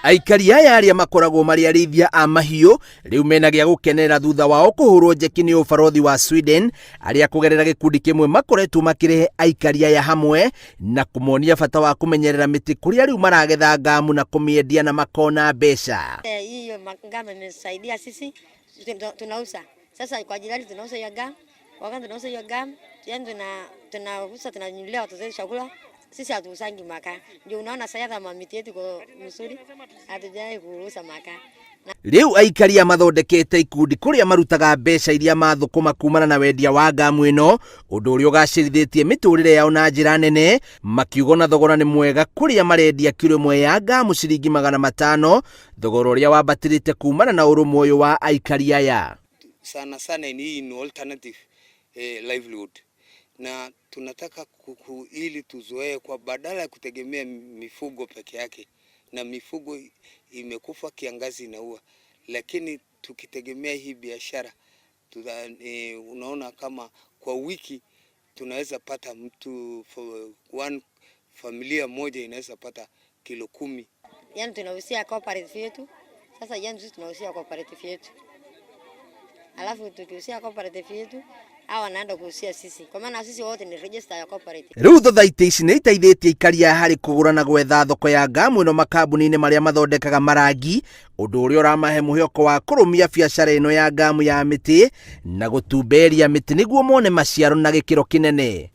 Aikari aya arĩa makoragwo marĩ arĩithia a mahiũ rĩu mena gĩa gũkenerera thutha wao kũhũrwo njeki nĩ ũbarothi wa Sweden arĩa kũgerera gĩkundi kĩmwe makoretwo makĩrehe aikari aya hamwe na kũmonia bata wa kũmenyerera mĩtĩ kũrĩa rĩu maragetha ngamu na kũmĩendia na makona mbeca. Hiyo ngamu imesaidia sisi tunauza sasa kwa jirani tunauza hiyo ngamu, wakati tunauza hiyo ngamu, yani tunauza tunanunulia watoto wetu chakula. Sisi hatuuzangi makaa, ndio unaona sasa hata miti yetu iko mzuri, hatujai kuuza makaa. Rĩu aikari aya mathondekete ikundi kũrĩa marutaga mbeca iria mathũkũma kumana na wendia wa ngamu ĩno, ũndũ ũrĩa ũgacĩrithĩtie mĩtũrĩre yao na njĩra nene, makiuga ona thogora nĩ mwega kũrĩa marendia kiro ĩmwe ya ngamu ciringi 500, thogora ũrĩa wambatĩrĩte kumana na ũrũmwe ũyũ wa aikari aya. Sana sana hii ni alternative livelihood na tunataka kuku ili tuzoee kwa badala ya kutegemea mifugo peke yake, na mifugo imekufa, kiangazi inaua, lakini tukitegemea hii biashara unaona kama kwa wiki tunaweza pata mtu for one familia moja inaweza pata kilo 10. Yani tunauzia cooperative yetu. Sasa yani sisi tunauzia cooperative yetu. Alafu tukiuzia cooperative yetu hawa wanaenda kuuzia sisi. Kwa maana sisi wote ni register ya cooperative. Rĩu thothaitĩ ici nĩ iteithĩtie aikari aya harĩ kũgũra na gwetha thoko ya ngamu ĩno makambuni-inĩ marĩa mathondekaga marangi, ũndũ ũrĩa ũramahe mwĩhoko wa kũrũmia biacara ĩno ya ngamu ya mĩtĩ na gũtumberia mĩtĩ nĩguo mone maciaro na gĩkĩro kĩnene.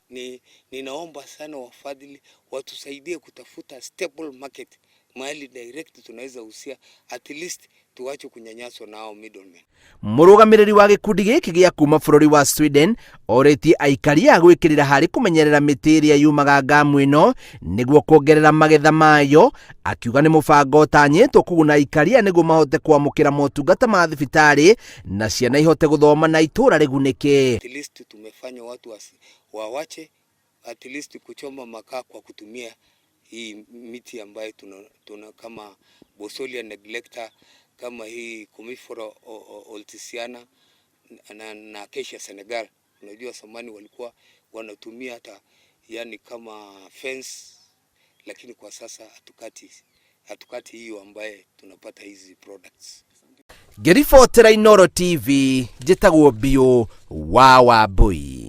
Ninaomba sana wafadhili watusaidie kutafuta stable market mahali direct tunaweza usia, at least tuache kunyanyaswa na hao middlemen. Mũrũgamĩrĩri wa gĩkundi gĩkĩ gĩa kuma bũrũri wa Sweden orĩtie aikari aya gwĩkĩrĩra harĩ kũmenyerera mĩtĩ ĩrĩa yumaga ngamu ĩno nĩguo kuongerera magetha mayo, akiuga nĩ mũbango ũtanyĩtwo kũguna aikari aya nĩguo mahote kwamũkĩra motungata ma thibitarĩ na ciana ihote gũthoma na itũũra rĩgunĩke. At least tumefanya watu wawache at least kuchoma makaa kwa kutumia hii miti ambayo tuna kama Boswellia neglecta, kama hii Commiphora oltisiana na Acacia Senegal. Unajua zamani walikuwa wanatumia hata yani kama fence, lakini kwa sasa hatukati hiyo ambaye tunapata hizi products. Ngĩribotera Inooro TV, njĩtagwo Biũ wa Wambui.